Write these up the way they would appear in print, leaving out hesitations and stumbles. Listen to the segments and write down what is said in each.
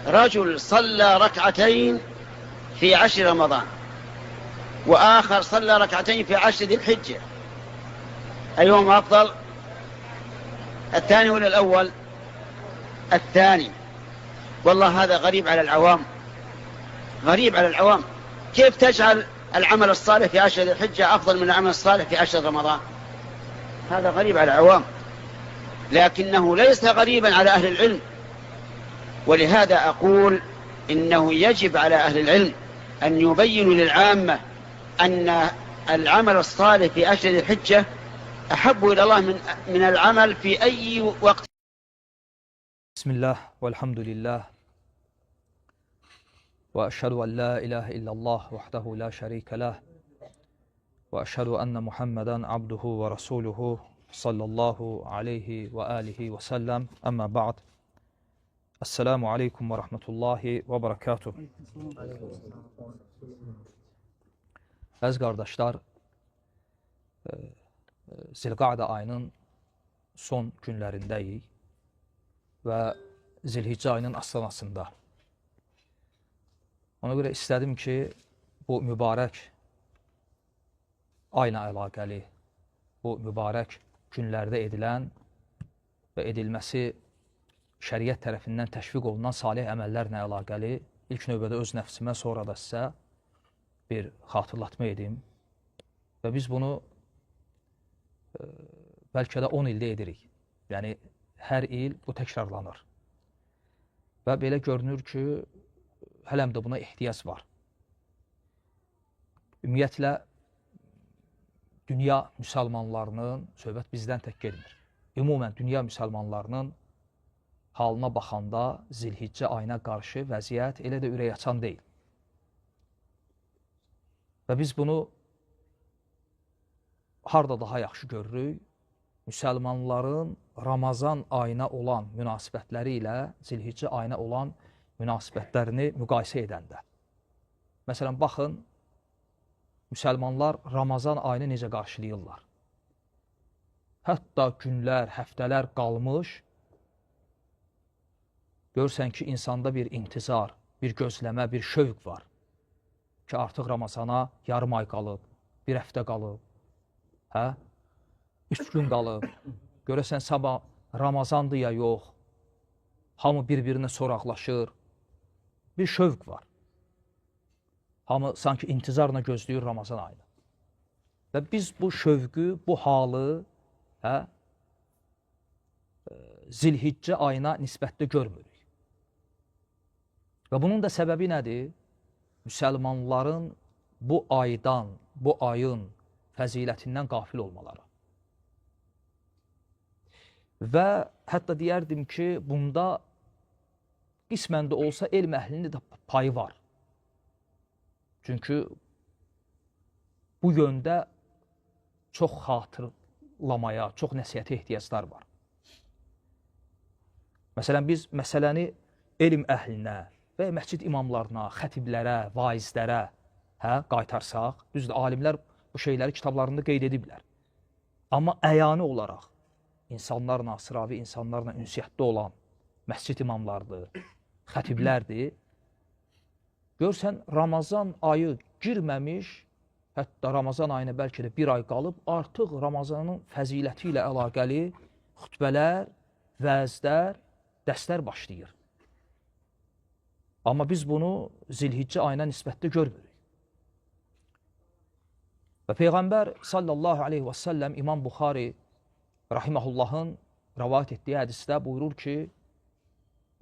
رجل صلى ركعتين في 10 رمضان، وآخر صلى ركعتين في 10 ذي الحجة، أيهما أفضل؟ الثاني ولا الأول؟ الثاني. والله هذا غريب على العوام، غريب على العوام. كيف تجعل العمل الصالح في 10 ذي الحجة أفضل من العمل الصالح في 10 رمضان؟ هذا غريب على العوام، لكنه ليس غريبا على أهل العلم. ولهذا أقول إنه يجب على أهل العلم أن يبينوا للعامة أن العمل الصالح في 10 ذي الحجة أحب إلى الله من العمل في أي وقت. بسم الله والحمد لله وأشهد أن لا إله إلا الله وحده لا شريك له وأشهد أن محمدا عبده ورسوله صلى الله عليه وآله وسلم. أما بعد، السلام عليكم ورحمة الله وبركاته. Əziz qardaşlar, Zilqa'da ayının son günlərindəyik və Zilhiccə ayının astanasında. Ona görə istədim ki, bu mübarək ayla əlaqəli, bu mübarək günlərdə edilən və edilməsi şəriət tərəfindən təşviq olunan salih əməllərlə əlaqəli ilk növbədə öz nəfsimə, sonra da sizə bir xatırlatma edim. Və biz bunu bəlkə də 10 ildə edirik. Yəni, hər il bu təkrarlanır. Və belə görünür ki, hələm də buna ehtiyac var. Ümumiyyətlə, dünya müsəlmanlarının, söhbət bizdən tək getmir. Ümumən, dünya müsəlmanlarının halına baxanda Zilhiccə ayına qarşı vəziyyət elə də ürək açan deyil. Və biz bunu harda daha yaxşı görürük? Müsəlmanların Ramazan ayına olan münasibətləri ilə Zilhiccə ayına olan münasibətlərini müqayisə edəndə. Məsələn, baxın, müsəlmanlar Ramazan ayını necə qarşılayırlar? Hətta günlər, həftələr qalmış, görürsən ki, insanda bir intizar, bir gözləmə, bir şövq var ki, artıq Ramazana yarım ay qalıb, bir həftə qalıb, hə? 3 gün qalıb. Görəsən, sabah Ramazandır ya yox, hamı bir-birinə soraqlaşır. Bir şövq var. Hamı sanki intizarla gözləyir Ramazan ayını. Və biz bu şövqü, bu halı, hə, Zilhiccə ayına nisbətdə görmürük. Və bunun da səbəbi nədir? Müsəlmanların bu aydan, bu ayın fəzilətindən qafil olmaları. Və hətta deyərdim ki, bunda qismən də olsa elm əhlinin də payı var. Çünki bu yöndə çox xatırlamaya, çox nəsihətə ehtiyaclar var. Məsələn, biz məsələni elm əhlinə və məscid imamlarına, xətiblərə, vaizlərə qaytarsaq, düzdür, alimlər bu şeyləri kitablarında qeyd ediblər. Amma əyani olaraq insanlarla, sıravi insanlarla ünsiyyətdə olan məscid imamlardır, xətiblərdir. Görsən, Ramazan ayı girməmiş, hətta Ramazan ayına bəlkə də bir ay qalıb, artıq Ramazanın fəziləti ilə əlaqəli xütbələr, vəzlər, dərslər başlayır. Amma biz bunu Zilhiccə ayına nisbətdə görmürük. Və Peyğəmbər sallallahu aleyhi və səlləm İmam Buxari rahiməhullahın rəvayət etdiyi hədisdə buyurur ki,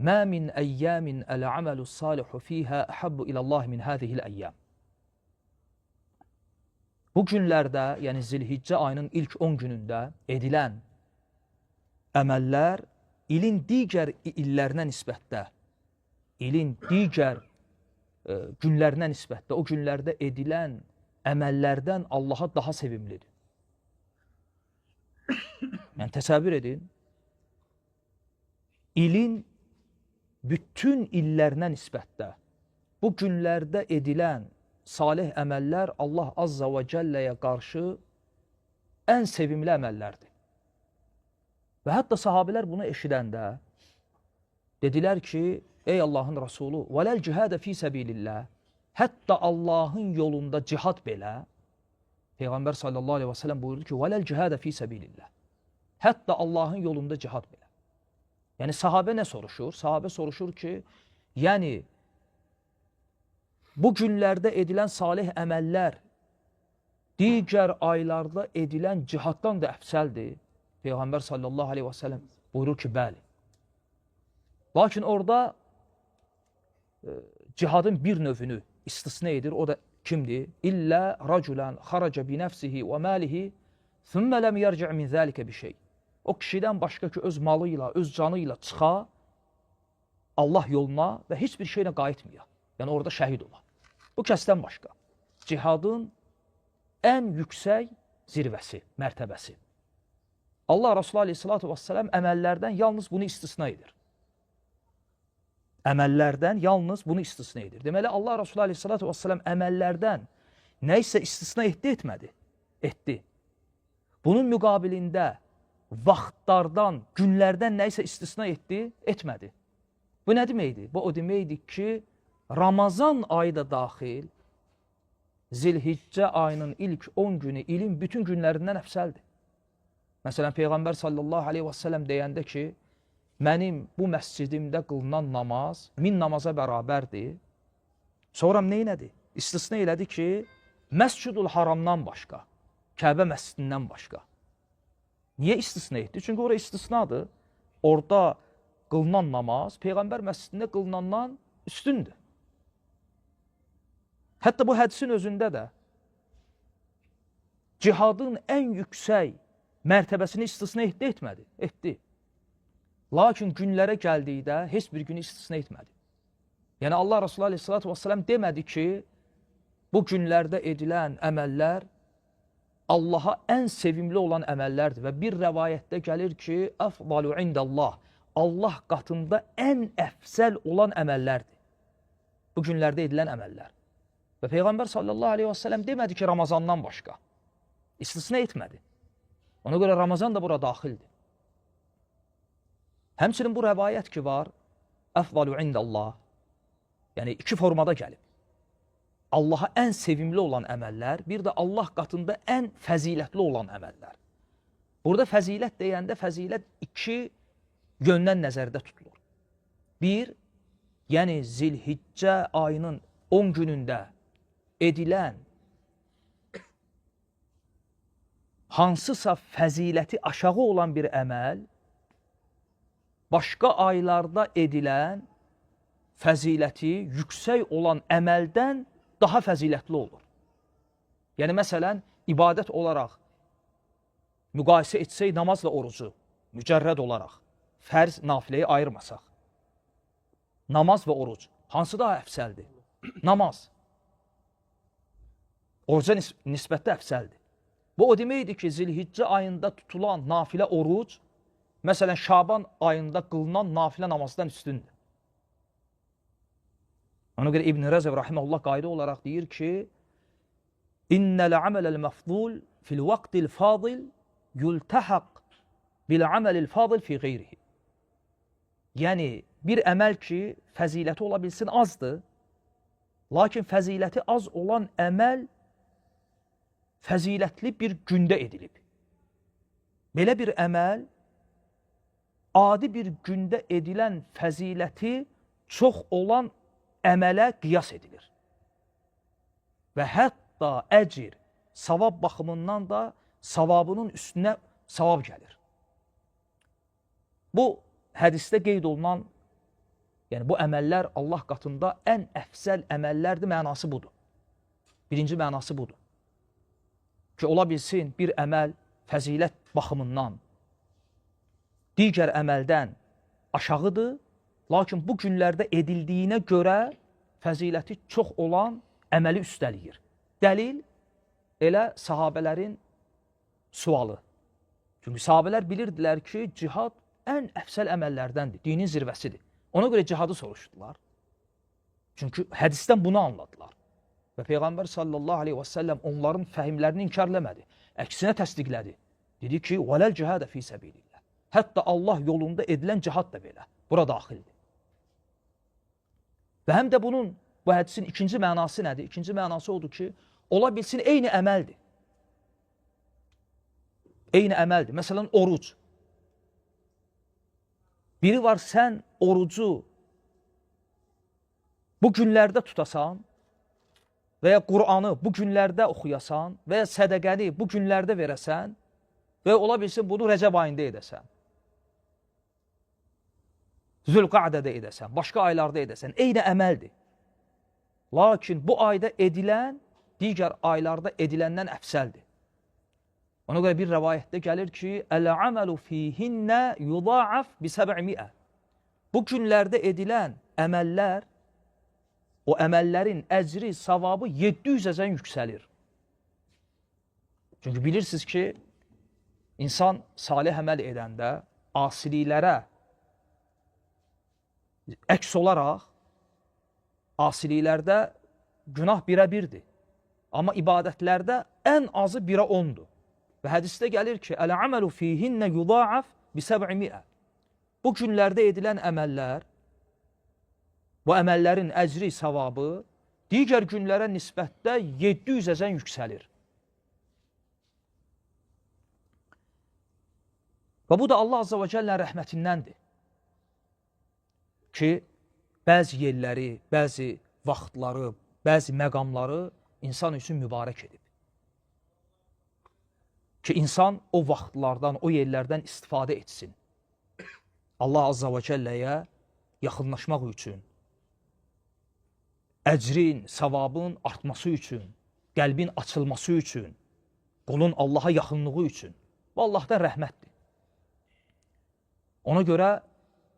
Mə min əyyamin əl-əməlu salihu fiyhə əhəbbu ilallah min hədihil əyyam. Bu günlərdə, yəni Zilhiccə ayının ilk 10 günündə edilən əməllər ilin digər illərinə nisbətdə, ilin digər günlərinə nisbətdə, o günlərdə edilən əməllərdən Allaha daha sevimlidir. Yəni, təsəvvür edin, ilin bütün illərinə nisbətdə bu günlərdə edilən salih əməllər Allah Azza və Cəlləyə qarşı ən sevimli əməllərdir. Və hətta sahabələr bunu eşidəndə dedilər ki, ey Allahın Rəsulu, vələl cihadə fi səbilillah, hətta Allahın yolunda cihad belə. Peyğəmbər sallallahu aleyhi və səlləm buyurdu ki, vələl cihadə fi səbilillah, hətta Allahın yolunda cihad belə. Yəni sahabə nə soruşur? Sahabə soruşur ki, yəni bu günlərdə edilən salih əməllər digər aylarda edilən cihaddan da əfsəldir. Peyğəmbər sallallahu aleyhi və səlləm buyurur ki, bəli. Lakin orada cihadın bir növünü istisna edir. O da kimdir? İllə raculan xaraca bi nəfsihi və malihi thumma ləm yerci' min zəlikə bi şey. O kişidən başqa ki, öz malı ilə, öz canı ilə çıxa Allah yoluna və heç bir şeylə qayıtmaya. Yəni orada şəhid ola. Bu kəsdən başqa. Cihadın ən yüksək zirvəsi, mərtəbəsi. Allah Resulü Aleyhissalatu vesselam əməllərdən yalnız bunu istisna edir. Əməllərdən yalnız bunu istisna edir. Deməli, Allah Resulü Aleyhissalatu vesselam əməllərdən nə isə istisna etdi, etmədi? Etdi. Bunun müqabilində vaxtlardan, günlərdən nə isə istisna etdi, etmədi. Bu nə deməkdir? Bu o deməkdir ki, Ramazan ayı da daxil, Zilhiccə ayının ilk 10 günü ilin bütün günlərindən əfsəldir. Məsələn, Peyğəmbər sallallahu aleyhi və səlləm deyəndə ki, mənim bu məscidimdə qılınan namaz 1000 namaza bərabərdir. Sonra nə elədi? İstisna elədi ki, Məscidül Haramdan başqa, Kəbə məscidindən başqa. Niyə istisna etdi? Çünki ora istisnadır. Orada qılınan namaz Peyğəmbər məscidində qılınandan üstündür. Hətta bu hədisin özündə də cihadın ən yüksək mərtəbəsini istisna etdi, etmədi? Etdi. Lakin günlərə gəldikdə heç bir günü istisna etmədi. Yəni Allah Resulü Aleyhissalatu vesselam demədi ki, bu günlərdə edilən əməllər Allaha ən sevimli olan əməllərdir. Və bir rəvayətdə gəlir ki, əfdalu indəllah, Allah qatında ən əfsəl olan əməllərdir. Bu günlərdə edilən əməllər. Və Peyğəmbər sallallahu aleyhi və səlləm demədi ki, Ramazandan başqa. İstisna etmədi. Ona görə Ramazan da bura daxildir. Həmçinin bu rəvayət ki var, əfdalu indəllah, yəni iki formada gəlib. Allaha ən sevimli olan əməllər, bir də Allah qatında ən fəzilətli olan əməllər. Burada fəzilət deyəndə fəzilət iki yöndən nəzərdə tutulur. Bir, yəni Zilhiccə ayının 10 günündə edilən hansısa fəziləti aşağı olan bir əməl, başqa aylarda edilən fəziləti yüksək olan əməldən daha fəzilətli olur. Yəni, məsələn, ibadət olaraq müqayisə etsək namazla orucu, mücərrəd olaraq, fərz nafiləyi ayırmasaq, namaz və oruc, hansı daha əfsəldir? Namaz. Oruca nisbətdə əfsəldir. Bu o deməkdir ki, Zilhiccə ayında tutulan nafilə oruc, məsələn, Şaban ayında qılınan nafilə namazdan üstündür. Ona görə İbn Rəcəb rahimehullah qayda olaraq deyir ki, İnnəl amələl məfdul fil vaqtil fadil yultahaq bil amelil fadil fi qeyrihi. Yəni, bir əməl ki, fəziləti ola bilsin azdır, lakin fəziləti az olan əməl fəzilətli bir gündə edilib. Belə bir əməl, adi bir gündə edilən fəziləti çox olan əmələ qiyas edilir. Və hətta əcr, savab baxımından da savabının üstünə savab gəlir. Bu, hədisdə qeyd olunan, yəni bu əməllər Allah qatında ən əfsəl əməllərdir, mənası budur. Birinci mənası budur. Ki, ola bilsin bir əməl fəzilət baxımından digər əməldən aşağıdır, lakin bu günlərdə edildiyinə görə fəziləti çox olan əməli üstəliyir. Dəlil elə sahabələrin sualı. Çünki sahabələr bilirdilər ki, cihad ən əfsəl əməllərdəndir, dinin zirvəsidir. Ona görə cihadı soruşdular. Çünki hədisdən bunu anladılar. Və Peyğəmbər sallallahu aleyhi və səlləm onların fəhimlərini inkar eləmədi. Əksinə təsdiqlədi. Dedi ki, vələl cihadə fi səbilillah. Hətta Allah yolunda edilən cihad da belə bura daxildir. Və həm də bunun, bu hədisin ikinci mənası nədir? İkinci mənası odur ki, ola bilsin eyni əməldir. Eyni əməldir. Məsələn, oruc. Biri var, sən orucu bu günlərdə tutasan və ya Qur'anı bu günlərdə oxuyasan və ya sədəqəni bu günlərdə verəsən və ola bilsin bunu Rəcəb ayında edəsən, Zülqa'dədə edəsən, başqa aylarda edəsən, eyni əməldir. Lakin bu ayda edilən digər aylarda ediləndən əfsəldir. Ona görə bir rəvayətdə gəlir ki, Əl-əməlu fihinnə yuda'af bi 700. Bu günlərdə edilən əməllər, o əməllərin əcri, savabı 700-əcən yüksəlir. Çünki bilirsiniz ki, insan salih əməl edəndə asiliklərə əks olaraq, asiliklərdə günah 1-ə 1-dir. Amma ibadətlərdə ən azı 1-ə 10-dur. Və hədisdə gəlir ki, Əl-əməlu fihinnə yuda'af bi 700. Bu günlərdə edilən əməllər, bu əməllərin əcri, savabı digər günlərə nisbətdə 700-əcən yüksəlir. Və bu da Allah Azza və Cəllənin rəhmətindəndir ki, bəzi yerləri, bəzi vaxtları, bəzi məqamları insan üçün mübarək edib. Ki, insan o vaxtlardan, o yerlərdən istifadə etsin. Allah Azza və Cəlləyə yaxınlaşmaq üçün, əcrin, savabın artması üçün, qəlbin açılması üçün, qulun Allaha yaxınlığı üçün. Bu Allahdan rəhmətdir. Ona görə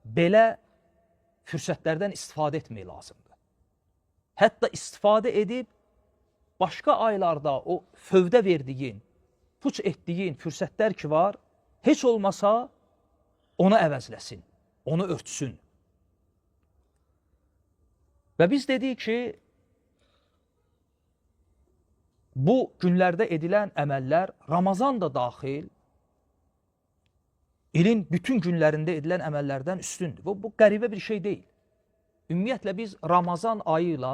belə fürsətlərdən istifadə etmək lazımdır. Hətta istifadə edib başqa aylarda o fövdə verdiyin, puç etdiyin fürsətlər ki var, heç olmasa onu əvəzləsin, onu örtsün. Və biz dedik ki, bu günlərdə edilən əməllər Ramazan da daxil, ilin bütün günlərində edilən əməllərdən üstündür. Bu qəribə bir şey deyil. Ümumiyyətlə, biz Ramazan ayı ilə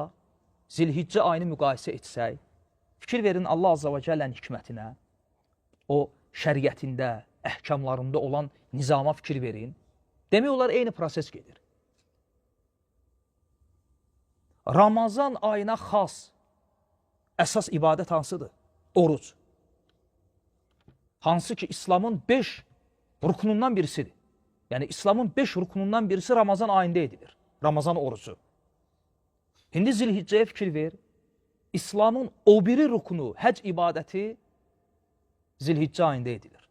Zilhiccə ayını müqayisə etsək, fikir verin Allah Azza və Cəllənin hikmətinə, o şəriətində, əhkamlarında olan nizama fikir verin. Demək olar, eyni proses gedir. Ramazan ayına xas əsas ibadət hansıdır? Oruc. Hansı ki, İslamın 5 ruknundan birisidir. Yəni, İslamın 5 ruknundan birisi Ramazan ayında edilir. Ramazan orucu. İndi Zilhiccəyə fikir ver. İslamın o biri ruknu, həc ibadəti Zilhiccə ayında edilir.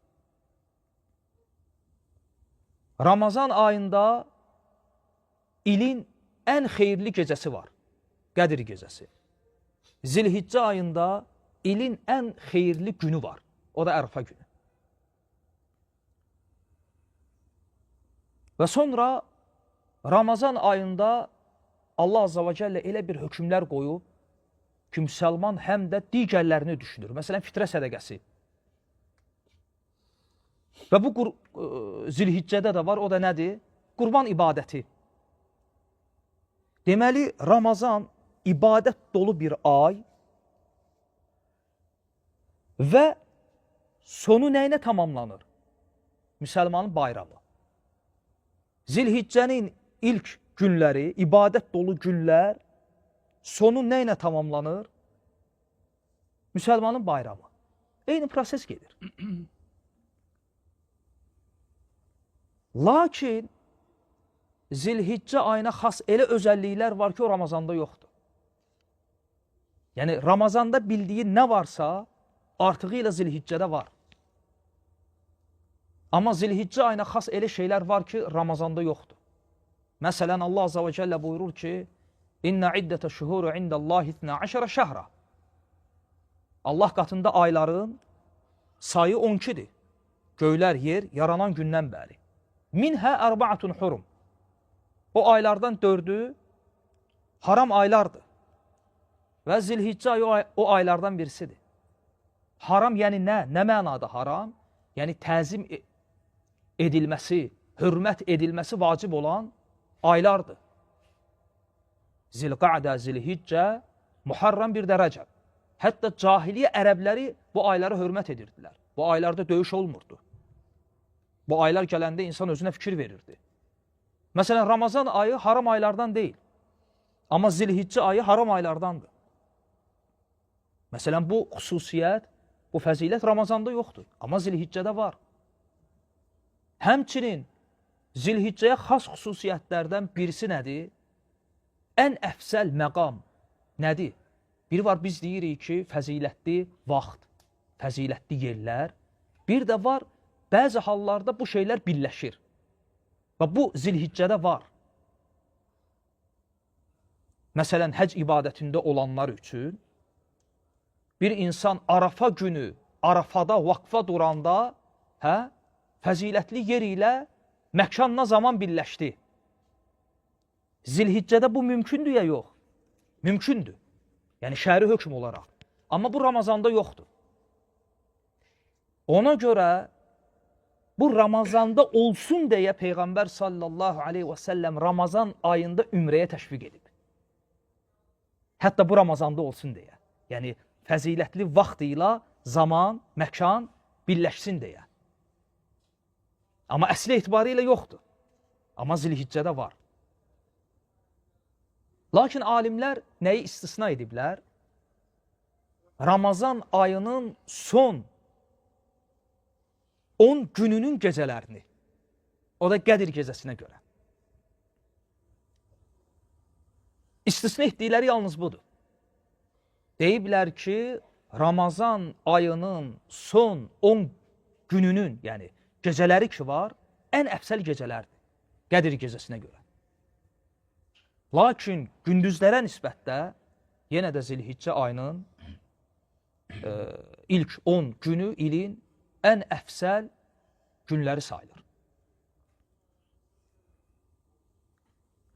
Ramazan ayında ilin ən xeyirli gecəsi var. Qədir gecəsi. Zilhiccə ayında ilin ən xeyirli günü var. O da Ərəfə günü. Və sonra Ramazan ayında Allah Azza və Cəllə elə bir hökmlər qoyub ki, müsəlman həm də digərlərini düşünür. Məsələn, fitrə sədəqəsi. Və bu Zilhiccədə də var, o da nədir? Qurban ibadəti. Deməli, Ramazan ibadət dolu bir ay və sonu nəyinə tamamlanır? Müsəlmanın bayramı. Zilhiccənin ilk günləri, ibadət dolu günlər sonu nəyinə tamamlanır? Müsəlmanın bayramı. Eyni proses gedir. Lakin Zilhiccə ayına xas elə özəlliklər var ki, o Ramazanda yoxdur. Yəni, Ramazanda bildiyi nə varsa, artığı ilə Zilhiccədə var. Amma Zilhiccə ayına xas elə şeylər var ki, Ramazanda yoxdur. Məsələn, Allah Azza və Cəllə buyurur ki, İnnə iddətə şuhuru indallahi 12 şəhra. Allah qatında ayların sayı 12-dir. Göylər, yer yaranan gündən bəri. Minhə ərba'atun hurum. O aylardan 4-ü haram aylardır. Və Zilhiccə ayı o aylardan birisidir. Haram yəni nə? Nə mənada haram? Yəni təzim edilməsi, hörmət edilməsi vacib olan aylardır. Zilqa'də, Zilhiccə, Muharram, bir də Rəcəb. Hətta cahiliyyə ərəbləri bu ayları hörmət edirdilər. Bu aylarda döyüş olmurdu. Bu aylar gələndə insan özünə fikir verirdi. Məsələn, Ramazan ayı haram aylardan deyil. Amma Zilhiccə ayı haram aylardandır. Məsələn, bu xüsusiyyət, bu fəzilət Ramazanda yoxdur. Amma Zilhiccədə var. Həmçinin Zilhiccəyə xas xüsusiyyətlərdən birisi nədir? Ən əfsəl məqam nədir? Bir var, biz deyirik ki, fəzilətli vaxt, fəzilətli yerlər. Bir də var, bəzi hallarda bu şeylər birləşir. Və bu Zilhiccədə var. Məsələn, həcc ibadətində olanlar üçün bir insan Arafa günü, Arafada vaqfa duranda, fəzilətli yer ilə məkanla zaman birləşdi. Zilhiccədə bu mümkündür ya yox? Mümkündür. Yəni şəri hökm olaraq. Amma bu Ramazanda yoxdur. Ona görə bu Ramazanda olsun deyə Peyğəmbər sallallahu aleyhi və səlləm Ramazan ayında ümrəyə təşviq edib. Hətta bu Ramazanda olsun deyə. Yəni fəzilətli vaxt ilə zaman, məkan birləşsin deyə. Amma əsli etibarı ilə yoxdur. Amma Zilhiccədə var. Lakin alimlər nəyi istisna ediblər? Ramazan ayının son 10 gününün gecələrini. O da Qədir gecəsinə görə. İstisna etdikləri yalnız budur. Deyiblər ki, Ramazan ayının son 10 gününün, yəni gecələri ki var, ən əfsəl gecələrdir. Qədir gecəsinə görə. Lakin gündüzlərə nisbətdə yenə də Zilhiccə ayının ilk 10 günü ilin ən əfsəl günləri sayılır.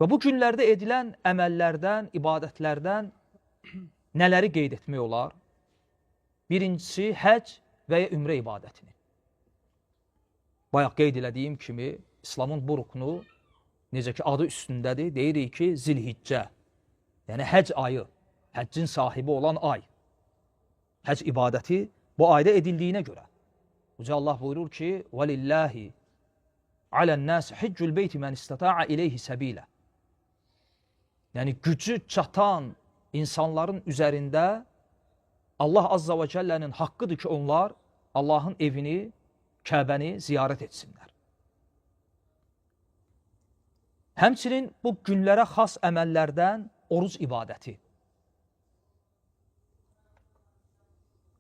Və bu günlərdə edilən əməllərdən, ibadətlərdən nələri qeyd etmək olar? Birincisi, həcc və ya ümrə ibadətini. Bayaq qeyd elədiyim kimi, İslamın bu ruknu, necə ki adı üstündədir, deyirik ki, Zilhiccə, yəni həcc ayı, həccin sahibi olan ay. Həcc ibadəti bu ayda edildiyinə görə. Uca Allah buyurur ki, وَلِلَّهِ عَلَى النَّاسِ حِجُّ الْبَيْتِ مَنْ اسْتَطَاعَ إِلَيْهِ سَبِيلًا. Yəni gücü çatan insanların üzərində Allah Azza və Cəllənin haqqıdır ki, onlar Allahın evini, Kəbəni ziyarət etsinlər. Həmçinin bu günlərə xas əməllərdən oruc ibadəti.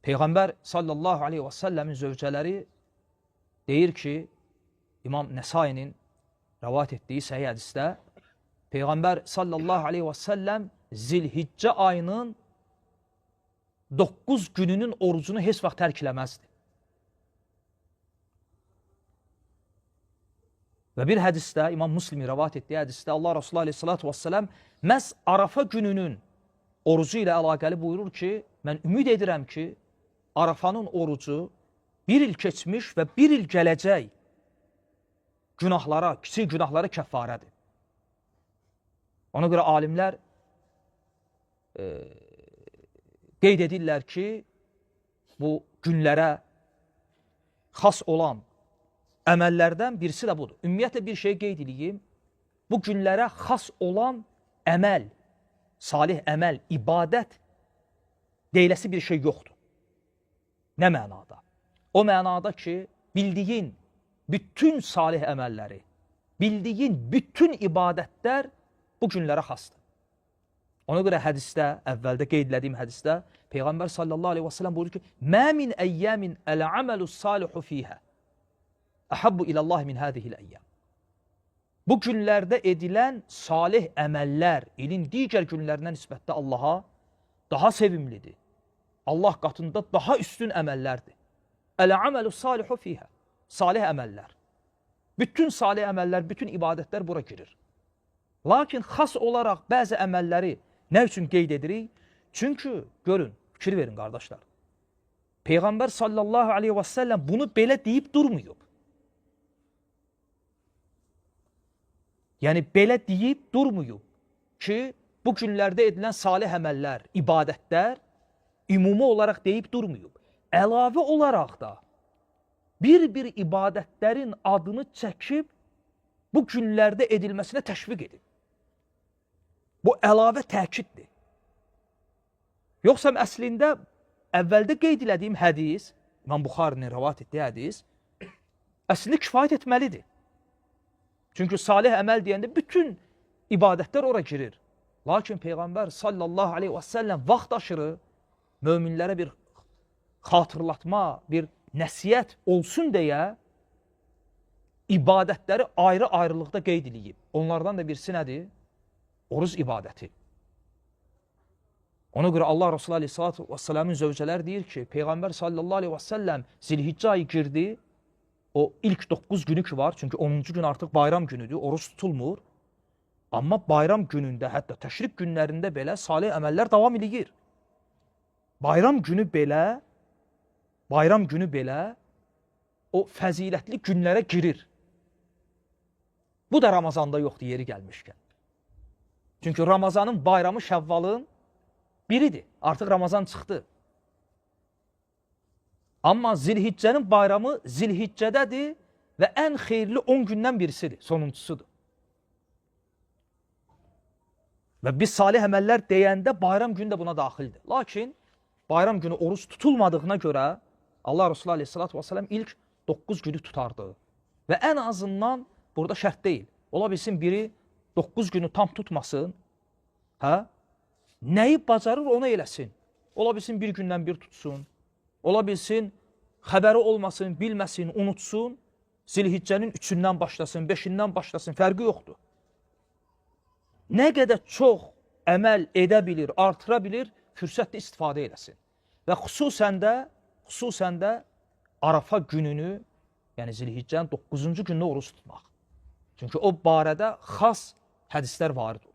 Peyğəmbər sallallahu aleyhi və səlləmin zövcələri deyir ki, İmam Nəsainin rəvayət etdiyi səhih hədisdə, Peyğəmbər sallallahu aleyhi və səlləm Zilhiccə ayının 9 gününün orucunu heç vaxt tərk eləməzdi. Və bir hədisdə, İmam Müslimin rəvayət etdiyi hədisdə Allah Resulü aleyhissalatu vesselam məhz Arafa gününün orucu ilə əlaqəli buyurur ki, mən ümid edirəm ki, Arafanın orucu bir il keçmiş və bir il gələcək günahlara, kiçik günahlara kəffarədir. Ona görə alimlər qeyd edirlər ki, bu günlərə xas olan əməllərdən birisi də budur. Ümumiyyətlə bir şey qeyd edeyim. Bu günlərə xas olan əməl, salih əməl, ibadət deyiləsi bir şey yoxdur. Nə mənada? O mənada ki, bildiyin bütün salih əməlləri, bildiyin bütün ibadətlər bu günlərə xasdır. Ona görə hədisdə, əvvəldə qeyd elədiyim hədisdə Peyğəmbər sallallahu aleyhi və səlləm buyurur ki, Mə min əyyəmin əl-əməlu salihu fiyhə əhabbu iləllahi min hədihil əyyəm. Bu günlərdə edilən salih əməllər ilin digər günlərinə nisbətdə Allaha daha sevimlidir. Allah qatında daha üstün əməllərdir. Əl-əməlu salihu fiyhə. Salih əməllər. Bütün salih əməllər, bütün ibadətlər bura girir. Lakin xas olaraq bəzi əməlləri nə üçün qeyd edirik? Çünki, görün, fikir verin qardaşlar. Peyğəmbər sallallahu aleyhi və səlləm bunu belə deyib durmayıb. Yəni, belə deyib durmayıb ki, bu günlərdə edilən salih əməllər, ibadətlər ümumi olaraq deyib durmayıb. Əlavə olaraq da bir-bir ibadətlərin adını çəkib bu günlərdə edilməsinə təşviq edib. Bu əlavə təkiddir. Yoxsa əslində əvvəldə qeyd elədiyim hədis, İmam Buxarinin rəvayət etdiyi hədis, əslində kifayət etməlidir. Çünki salih əməl deyəndə bütün ibadətlər ora girir. Lakin Peyğəmbər sallallahu aleyhi və səlləm vaxt aşırı möminlərə bir xatırlatma, bir nəsihət olsun deyə ibadətləri ayrı-ayrılıqda qeyd eləyib. Onlardan da birisi nədir? Oruz ibadəti. Ona görə Allah Resulü aleyhissalatu vesselamın zövcələri deyir ki, Peyğəmbər sallallahu aleyhi və səlləm Zilhiccə ayı girdi, o ilk 9 günü ki var, çünki 10-cu gün artıq bayram günüdür, oruç tutulmur. Amma bayram günündə, hətta təşrik günlərində belə salih əməllər davam eləyir. Bayram günü belə o fəzilətli günlərə girir. Bu da Ramazanda yoxdur yeri gəlmişkən. Çünki Ramazanın bayramı Şəvvalın biridir. Artıq Ramazan çıxdı. Amma Zilhiccənin bayramı Zilhiccədədir və ən xeyirli 10 gündən birisidir, sonuncusudur. Və biz salih əməllər deyəndə bayram günü də buna daxildir. Lakin bayram günü oruç tutulmadığına görə Allah Resulü aleyhissalatu vesselam ilk 9 günü tutardı. Və ən azından burada şərt deyil. Ola bilsin biri 9 günü tam tutmasın, hə? Nəyi bacarır onu eləsin. Ola bilsin bir gündən bir tutsun. Ola bilsin xəbəri olmasın, bilməsin, unutsun. Zilhiccənin 3-ündən başlasın, 5-indən başlasın, fərqi yoxdur. Nə qədər çox əməl edə bilir, artıra bilir, fürsətdə istifadə eləsin. Və xüsusən də Arafa gününü, yəni Zilhiccənin 9-cu gününü oruç tutmaq. Çünki o barədə xas hədislər varid olub.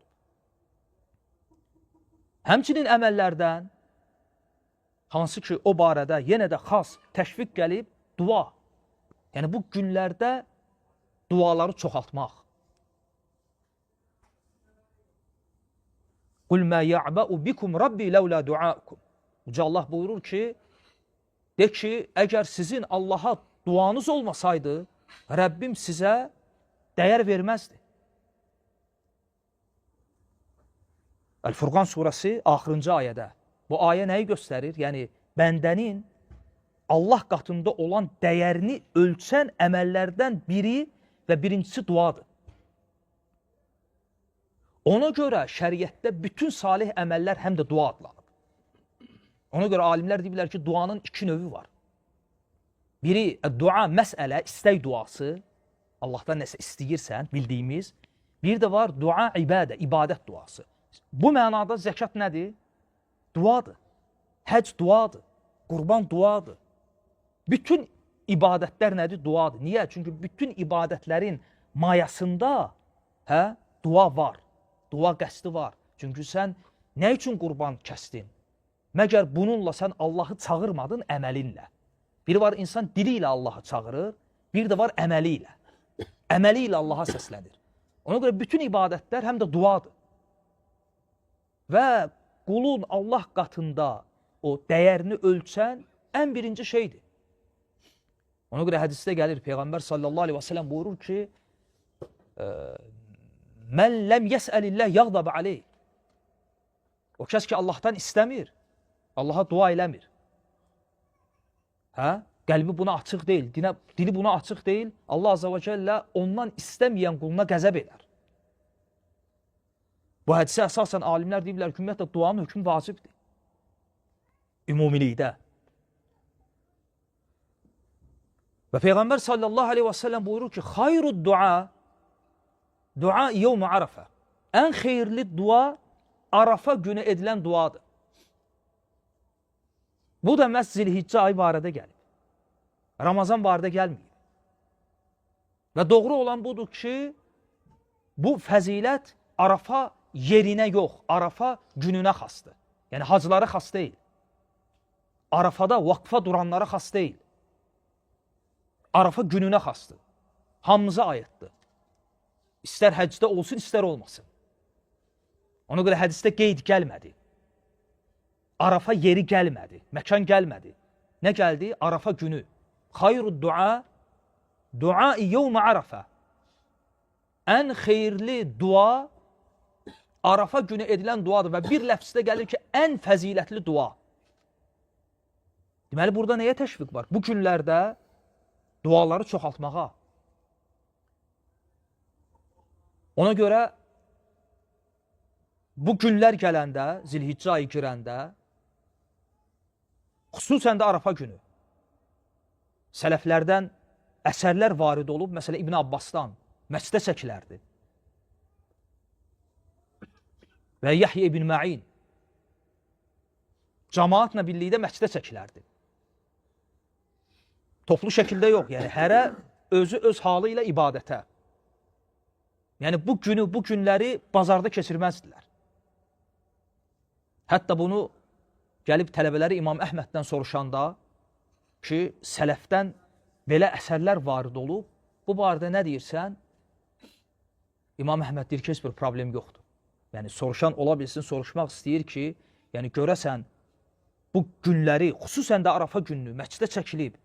Həmçinin əməllərdən, hansı ki o barədə yenə də xas təşviq gəlib, dua. Yəni bu günlərdə duaları çoxaltmaq. Qul mə ya'ba'u bikum rabbi ləvlə duaukum. Uca Allah buyurur ki, de ki, əgər sizin Allaha duanız olmasaydı, Rəbbim sizə dəyər verməzdi. Əl-Furqan surəsi axırıncı ayədə. Bu ayə nəyi göstərir? Yəni, bəndənin Allah qatında olan dəyərini ölçən əməllərdən biri və birincisi duadır. Ona görə şəriətdə bütün salih əməllər həm də dua adlanıb. Ona görə alimlər deyirlər ki, duanın iki növü var. Biri dua məsələ, istək duası, Allahdan nəsə istəyirsən, bildiyimiz. Bir də var dua ibadə, ibadət duası. Bu mənada zəkat nədir? Duadır. Həcc duadır. Qurban duadır. Bütün ibadətlər nədir? Duadır. Niyə? Çünki bütün ibadətlərin mayasında dua var. Dua qəsdi var. Çünki sən nə üçün qurban kəsdin? Məgər bununla sən Allahı çağırmadın əməlinlə. Bir var insan dili ilə Allahı çağırır, bir də var əməli ilə. Əməli ilə Allaha səslənir. Ona görə bütün ibadətlər həm də duadır. Və qulun Allah qatında o dəyərini ölçən ən birinci şeydir. Ona görə hədisdə gəlir, Peyğəmbər sallallahu aleyhi və səlləm buyurur ki, Mən ləm yəsəlillah yağdab aleyh. O kəs ki Allahdan istəmir, Allaha dua eləmir. Hə? Qəlbi buna açıq deyil, dili buna açıq deyil. Allah azza və cəllə ondan istəməyən quluna qəzəb edər. Bu hədisə əsasən alimlər deyirlər ki, ümumiyyətlə duanın hökmü vacibdir. Ümumilikdə. Və Peyğəmbər sallallahu aleyhi və səlləm buyurur ki, xayrud dua, dua yevm-i Arafə. Ən xeyirli dua Arafa günü edilən duadır. Bu da məhz Zilhiccə ayı barədə gəlib. Ramazan barədə gəlməyib. Və doğru olan budur ki, bu fəzilət Arafa yerinə yox, Arafa gününə xasdır. Yəni hacılara xas deyil. Arafada vaqfa duranlara xas deyil. Arafa gününə xasdır. Hamımıza aiddir. İstər həcdə olsun, istər olmasın. Ona görə hədisdə qeyd gəlmədi. Arafa yeri gəlmədi, məkan gəlmədi. Nə gəldi? Arafa günü. Xayrud dua, dua-i yevmə Arafa. Ən xeyirli dua Arafa günü edilən duadır və bir ləfsdə gəlir ki, ən fəzilətli dua. Deməli, burada nəyə təşviq var? Bu günlərdə duaları çoxaltmağa. Ona görə bu günlər gələndə, Zilhiccə ayı girəndə, xüsusən də Arafa günü, sələflərdən əsərlər varid olub, məsələ İbn Abbasdan məscidə çəkilərdi. Və Yahya ibn Ma'in cəmaatla birlikdə məscidə çəkilərdi. Toplu şəkildə yox, yəni hərə özü öz halı ilə ibadətə. Yəni bu günü, bu günləri bazarda keçirməzdilər. Hətta bunu gəlib tələbələri İmam Əhməddən soruşanda ki, sələfdən belə əsərlər varid olub, bu barədə nə deyirsən? İmam Əhməd deyir ki, heç bir problem yoxdur. Yəni soruşan ola bilsin, soruşmaq istəyir ki, yəni görəsən bu günləri, xüsusən də Arafa gününü məscidə çəkilib,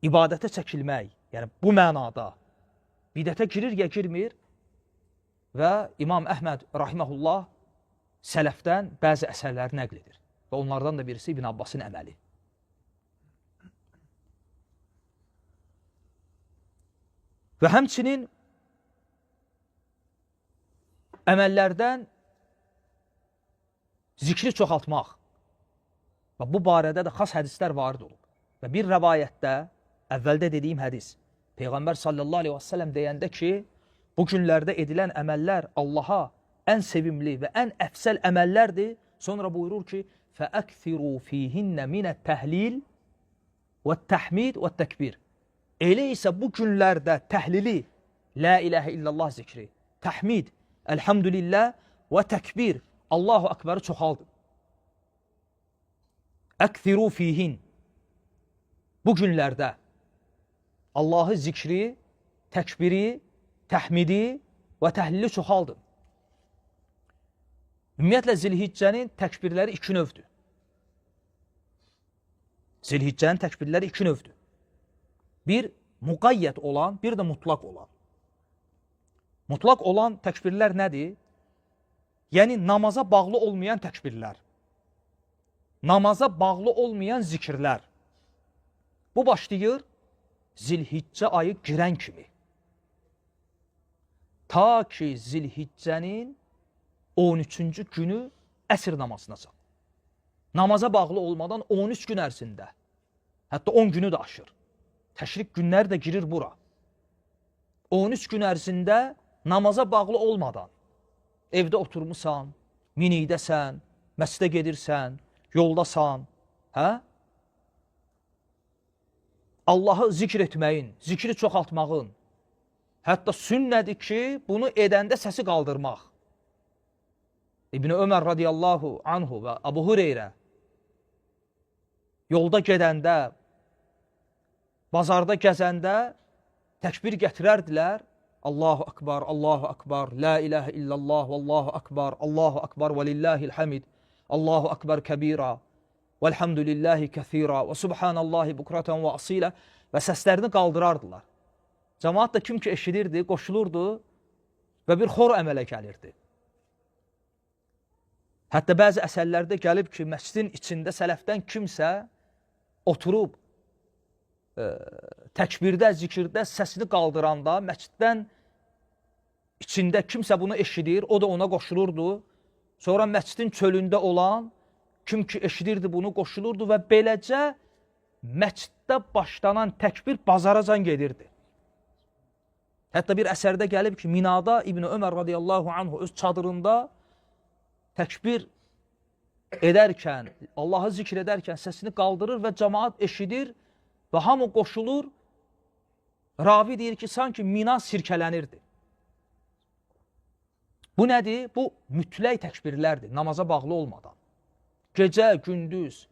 ibadətə çəkilmək, yəni bu mənada bidətə girir ya girmir və İmam Əhməd rahiməhullah sələfdən bəzi əsərləri nəql edir və onlardan da birisi İbn Abbasın əməli. Və həmçinin əməllərdən zikri çoxaltmaq və bu barədə də xas hədislər varid olub. Və bir rəvayətdə, əvvəldə dediyim hədis, Peyğəmbər sallallahu aleyhi və səlləm deyəndə ki, bu günlərdə edilən əməllər Allaha ən sevimli və ən əfsəl əməllərdir. Sonra buyurur ki, فَأَكْثِرُوا فِيهِنَّ مِنَ التَّهْلِيلِ وَالتَّحْمِيدِ وَالتَّكْبِيرِ. Elə isə bu günlərdə təhlili, La ilahə illallah zikri, təhmid, elhamdülillah və təkbir, Allahu Akbarı çoxaldın. Əkthiru fihin. Bu günlərdə Allahı zikri, təkbiri, təhmidi və təhlili çoxaldın. Ümumiyyətlə, Zilhiccənin təkbirləri iki növdür. Zilhiccənin təkbirləri iki növdür. Bir, müqayyət olan, bir də mutlaq olan. Mutlaq olan təkbirlər nədir? Yəni, namaza bağlı olmayan təkbirlər. Namaza bağlı olmayan zikirlər. Bu başlayır Zilhiccə ayı girən kimi. Ta ki Zilhiccənin 13-cü günü əsr namazına çatır. Namaza bağlı olmadan 13 gün ərzində, hətta 10 günü də aşır. Təşrik günləri də girir bura. 13 gün ərzində namaza bağlı olmadan evdə oturmusan, minikdəsən, məscidə gedirsən, yoldasan, hə? Allahı zikr etməyin, zikri çoxaltmağın, hətta sünnədir ki, bunu edəndə səsi qaldırmaq. İbn Ömər radiyallahu anhu və Abu Hüreyrə yolda gedəndə, bazarda gəzəndə təkbir gətirərdilər. Allahu Akbar, Allahu Akbar, La ilahə illallah, Allahu Akbar, Allahu Akbar və lillahil hamid, Allahu Akbar kəbira, vəlhamdülillahi kəthira və subhanallahi bukratan və asilə və səslərini qaldırardılar. Cəmaat da kim ki eşidirdi, qoşulurdu və bir xor əmələ gəlirdi. Hətta bəzi əsərlərdə gəlib ki, məscidin içində sələfdən kimsə oturub təkbirdə, zikirdə səsini qaldıranda məsciddən içində kimsə bunu eşidir, o da ona qoşulurdu. Sonra məscidin çölündə olan kim ki eşidirdi bunu qoşulurdu və beləcə məsciddə başlanan təkbir bazaracan gedirdi. Hətta bir əsərdə gəlib ki, Minada İbn Ömər radiyallahu anhu öz çadırında təkbir edərkən, Allahı zikr edərkən səsini qaldırır və cəmaat eşidir və hamı qoşulur. Ravi deyir ki, sanki Mina sirkələnirdi. Bu nədir? Bu mütləq təkbirlərdir, namaza bağlı olmadan. Gecə, gündüz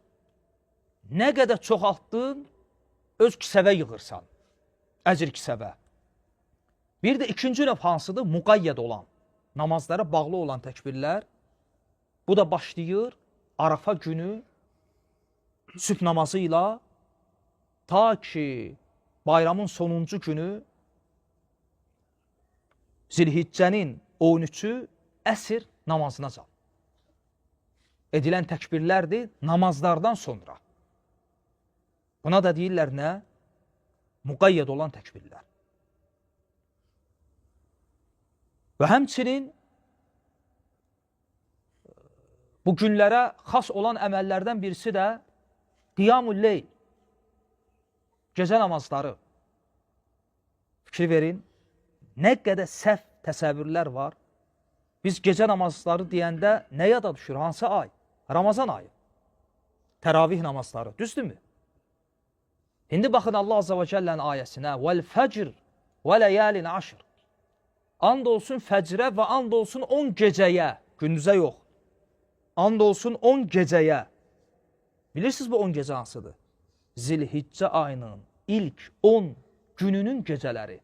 nə qədər çoxaltdın, öz kisəvə yığırsan, əcr kisəvə. Bir də ikinci növ hansıdır? Müqayyəd olan. Namazlara bağlı olan təkbirlər, bu da başlayır Arafa günü sübh namazı ilə ta ki bayramın sonuncu günü Zilhiccənin 13-ü əsr namazına can. Edilən təkbirlərdir namazlardan sonra. Buna da deyirlər nə? Müqəyyəd olan təkbirlər. Və həmçinin bu günlərə xas olan əməllərdən birisi də qiyamul leyl, gecə namazları. Fikir verin, nə qədər səhv təsəvvürlər var. Biz gecə namazları deyəndə nə yada düşür? Hansı ay? Ramazan ayı. Təravih namazları. Düzdürmü? İndi baxın Allah Azza və Cəllənin ayəsinə. Vəl-fəcr və ləyəlin aşr. And olsun fəcrə və and olsun 10 gecəyə. Gündüzə yox. And olsun 10 gecəyə. Bilirsiniz bu 10 gecə hansıdır? Zilhiccə ayının ilk 10 gününün gecələri.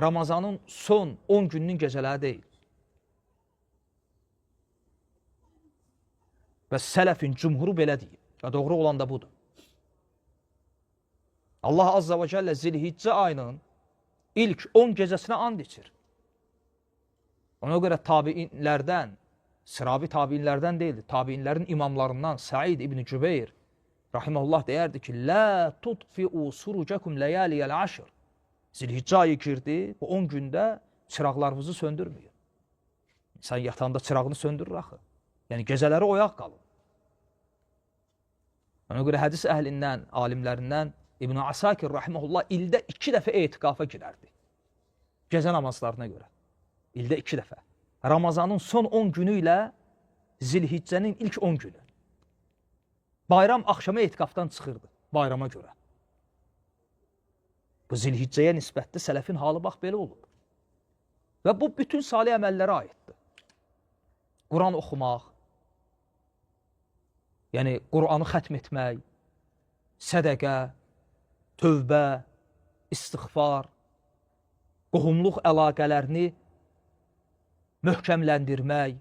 Ramazanın son 10 gününün gecələri deyil. Və sələfin cümhuru belə deyib. Və doğru olan da budur. Allah Azza və Cəllə Zilhiccə ayının ilk 10 gecəsinə and içir. Ona görə tabiinlərdən, sıravi tabiinlərdən deyildi, tabiinlərin imamlarından Said İbn Cübeyr rahimehullah deyərdi ki, Lə tutfi'u surucakum ləyəliyəl aşr. Zilhiccə ayı girdi, bu 10 gündə çıraqlarınızı söndürməyin. İnsan yatanda çırağını söndürür axı. Yəni gecələri oyaq qalın. Ona görə hədis əhlindən, alimlərindən İbn Asakir rahimehullah ildə 2 dəfə etikafa girərdi. Gecə namazlarına görə. İldə 2 dəfə. Ramazanın son 10 günü ilə Zilhiccənin ilk 10 günü. Bayram axşamı etikafdan çıxırdı bayrama görə. Bu Zilhiccəyə nisbətli sələfin halı bax belə olub. Və bu bütün salih əməllərə aiddir. Quran oxumaq, yəni Quranı xətm etmək, sədəqə, tövbə, istiğfar, qohumluq əlaqələrini möhkəmləndirmək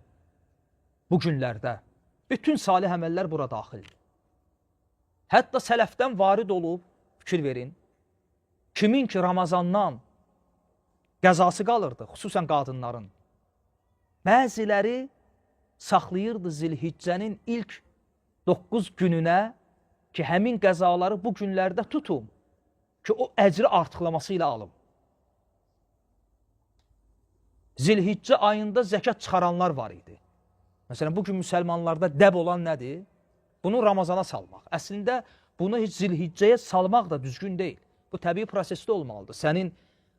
bu günlərdə. Bütün salih əməllər bura daxildir. Hətta sələfdən varid olub, fikir verin, kimin ki Ramazandan qəzası qalırdı, xüsusən qadınların, bəziləri saxlayırdı Zilhiccənin ilk 9 gününə ki, həmin qəzaları bu günlərdə tutum ki, o əcri artıqlaması ilə alım. Zilhiccə ayında zəkat çıxaranlar var idi. Məsələn, bugün müsəlmanlarda dəb olan nədir? Bunu Ramazana salmaq. Əslində, bunu heç Zilhiccəyə salmaq da düzgün deyil. Bu təbii prosesdə olmalıdır. Sənin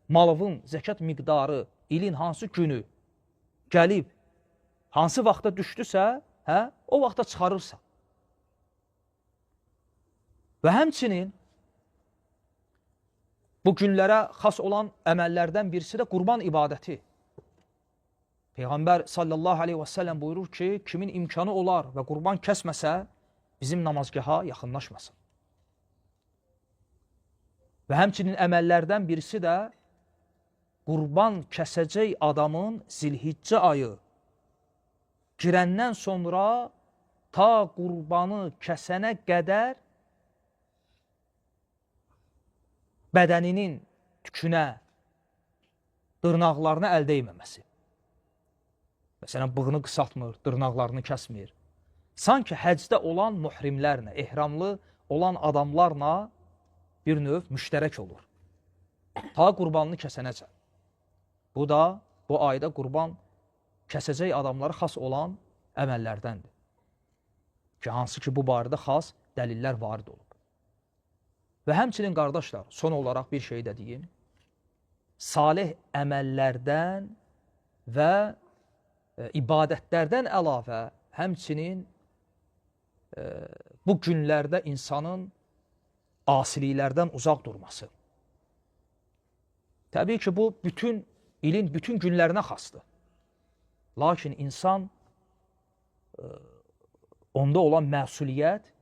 malının zəkat miqdarı ilin hansı günü gəlib, hansı vaxta düşdüsə, hə, o vaxta çıxarırsan. Və həmçinin bu günlərə xas olan əməllərdən birisi də qurban ibadəti. Peyğəmbər sallallahu aleyhi və səlləm buyurur ki, kimin imkanı olar və qurban kəsməsə, bizim namazgaha yaxınlaşmasın. Və həmçinin əməllərdən birisi də qurban kəsəcək adamın Zilhiccə ayı girəndən sonra ta qurbanı kəsənə qədər bədəninin tükünə, dırnaqlarına əl dəyməməsi. Məsələn, bığını qısaltmır, dırnaqlarını kəsmir. Sanki həcdə olan muhrimlərlə, ehramlı olan adamlarla bir növ müştərək olur. Ta qurbanını kəsənəcən. Bu da bu ayda qurban kəsəcək adamlara xas olan əməllərdəndir. Ki, hansı ki, bu barədə xas dəlillər varid olub. Və həmçinin qardaşlar, son olaraq bir şey də deyim. Salih əməllərdən və ibadətlərdən əlavə həmçinin bu günlərdə insanın asiliklərdən uzaq durması. Təbii ki, bu bütün ilin bütün günlərinə xasdır. Lakin insan onda olan məsuliyyət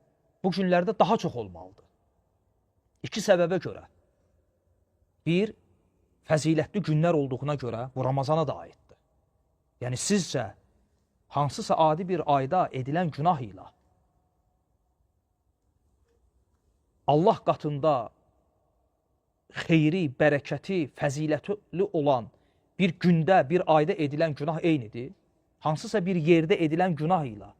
bu günlərdə daha çox olmalıdır. İki səbəbə görə. Bir, fəzilətli günlər olduğuna görə bu Ramazana da aiddir. Yəni sizcə hansısa adi bir ayda edilən günah ilə Allah qatında xeyri, bərəkəti, fəzilətli olan bir gündə, bir ayda edilən günah eynidir? Hansısa bir yerdə edilən günah ilə,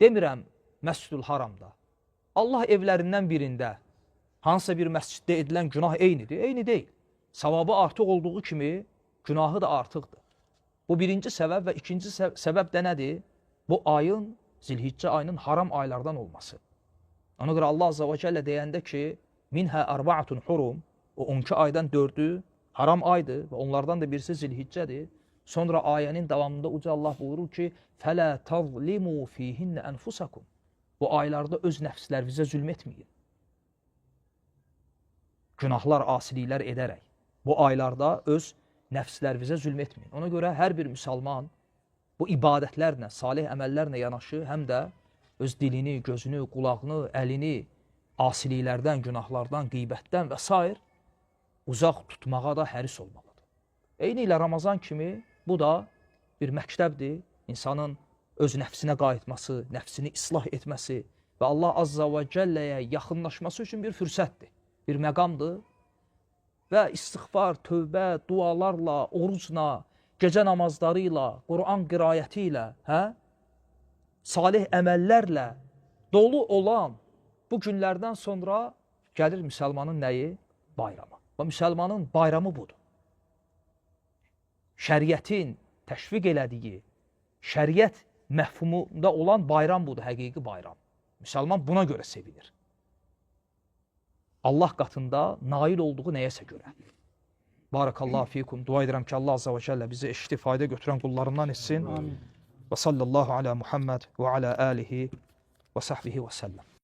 demirəm Məscidül Haramda, Allah evlərindən birində hansısa bir məsciddə edilən günah eynidir? Eyni deyil. Savabı artıq olduğu kimi günahı da artıqdır. Bu birinci səbəb və ikinci səbəb də nədir? Bu ayın, Zilhiccə ayının haram aylardan olması. Ona görə Allah Azza və Cəllə deyəndə ki, minhə arba'atun hurum, o 12 aydan 4-ü haram aydır və onlardan da birisi Zilhiccədir. Sonra ayənin davamında uca Allah buyurur ki, fələ tazlimu fihinnə ənfusakum. Bu aylarda öz nəfslərinizə zülm etməyin. Günahlar, asiliklər edərək bu aylarda öz nəfslərinizə zülm etməyin. Ona görə hər bir müsəlman bu ibadətlərlə, salih əməllərlə yanaşı həm də öz dilini, gözünü, qulağını, əlini asiliklərdən, günahlardan, qeybətdən və s. uzaq tutmağa da həris olmalıdır. Eyni ilə Ramazan kimi bu da bir məktəbdir. İnsanın öz nəfsinə qayıtması, nəfsini islah etməsi və Allah Azza və Cəlləyə yaxınlaşması üçün bir fürsətdir, bir məqamdır. Və istiğfar, tövbə, dualarla, orucla, gecə namazları ilə, Quran qiraəti ilə, salih əməllərlə dolu olan bu günlərdən sonra gəlir müsəlmanın nəyi? Bayramı. Və müsəlmanın bayramı budur. Şəriətin təşviq elədiyi, şəriət məfhumunda olan bayram budur, həqiqi bayram. Müsəlman buna görə sevinir. Allah qatında nail olduğu nəyəsə görə. Barakallahu fikum. Dua edirəm ki, Allah Azza və Cəllə bizi eşitdi, fayda götürən qullarından etsin. Amin. Və sallallahu alə Muhammed və alə alihi və sahbihi və səlləm.